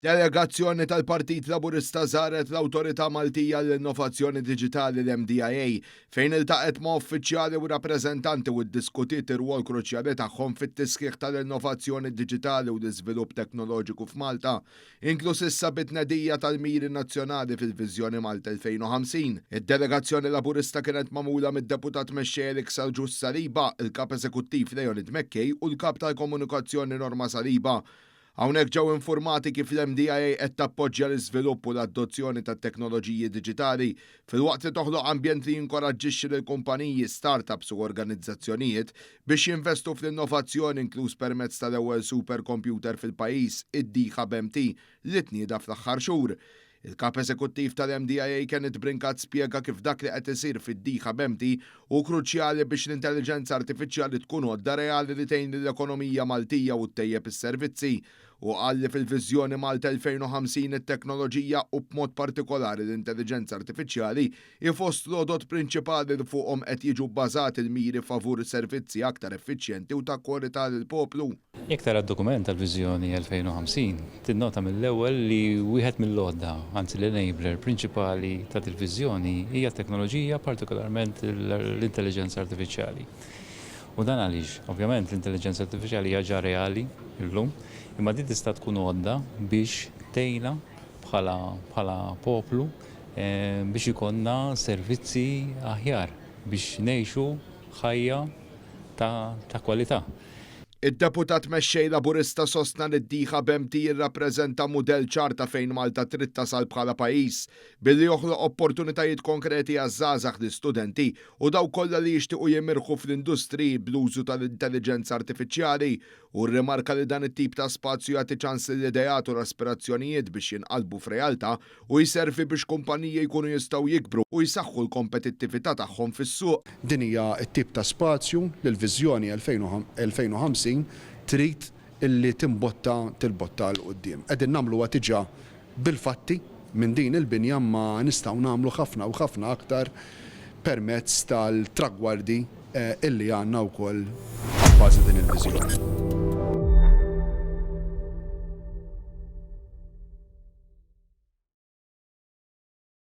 Delegazzjoni tal-Partit Laburista żaret l-Awtorità Maltija għall-Innovazzjoni Diġitali, l-MDIA, fejn iltaqgħet ma' uffiċjali u rappreżentanti u ddiskutiet ir-rwol kruċjali tagħhom fit-tisħiħ tal-innovazzjoni diġitali u l-iżvilupp teknoloġiku f'Malta, inkluż issa bit-tnedija tal-miri nazzjonali fil-Viżjoni Malta 2050. Id-delegazzjoni Laburista kienet magħmula mid-Deputat Mexxej Alex Agius Saliba, il-Kap Eżekuttiv Leonid McKay u l-Kap tal-Komunikazzjoni Norma Saliba. Hawnhekk ġew infurmati kif l-MDIA qed tappoġġja l-iżvilupp u l-adozzjoni tat-teknoloġiji diġitali filwaqt li toħloq ambjent li jinkoraġġixxi lill-kumpaniji, startups u organizzazzjonijiet biex jinvestu fl-innovazzjoni inkluż permezz tal-ewwel supercomputer fil-pajjiż, id-D-Hub MT, li tnieda fl-aħħar xhur. Il-Kap Eżekuttiv tal-MDIA Kenneth Brincat spjega kif dak li qed isir fid-D-Hub MT hu kruċjali biex l-intelliġenza artifiċjali tkun għodda reali li tgħin lill-ekonomija Maltija u ttejjeb is-servizzi. Hu qal li fil-Viżjoni Malta 2050 it-teknoloġija u b'mod partikolari l-intelliġenza artifiċjali hi fost l-għodod prinċipali li fuqhom qed jiġu bbażati l-miri favur servizzi aktar effiċjenti u ta' kwalità lill-poplu. Jekk tara d-dokument tal-Viżjoni 2050, tinnota mill-ewwel li wieħed mill-għodda, anzi l-enabler prinċipali ta' dil-viżjoni hija t-teknoloġija, partikolarment l-intelliġenza artifiċjali. U dan għaliex, ovvjament, l-intelliġenza artifiċjali hija ġa reali llum, imma din tista' tkun għodda biex tgħinna bħala bħala poplu biex ikollna servizzi aħjar, biex ngħixu ħajja ta' ta' kwalità. Id-Deputat Mexxej Laburista sostna li d-dieħa b'MT jirrappreżenta mudell ċar ta' fejn Malta trid tasal bħala pajjiż, billi joħloq opportunitajiet konkreti għaż-żgħażagħ, l-istudenti u dawk kollha li jixtiequ jimirħu fl-industriji bl-użu tal-intelliġenza artifiċjali. Hu rrimarka li dan it-tip ta' spazju jagħti ċans lill-ideat u l-aspirazzjonijiet biex jinqalbu f'realtà u jservi biex kumpaniji jkunu jistgħu jikbru u jsaħħu l-kompetittività tagħhom fis-suq. Din hija t-tip ta' spazju li l-Viżjoni 2050 trid illi timbotta tilbotta 'l quddiem. Qegħdin nagħmluha diġà bil-fatti minn din il-binja imma nistgħu nagħmlu ħafna u ħafna aktar permezz tal-tragwardi illi għandna wkoll abbażi din il-viżjoni.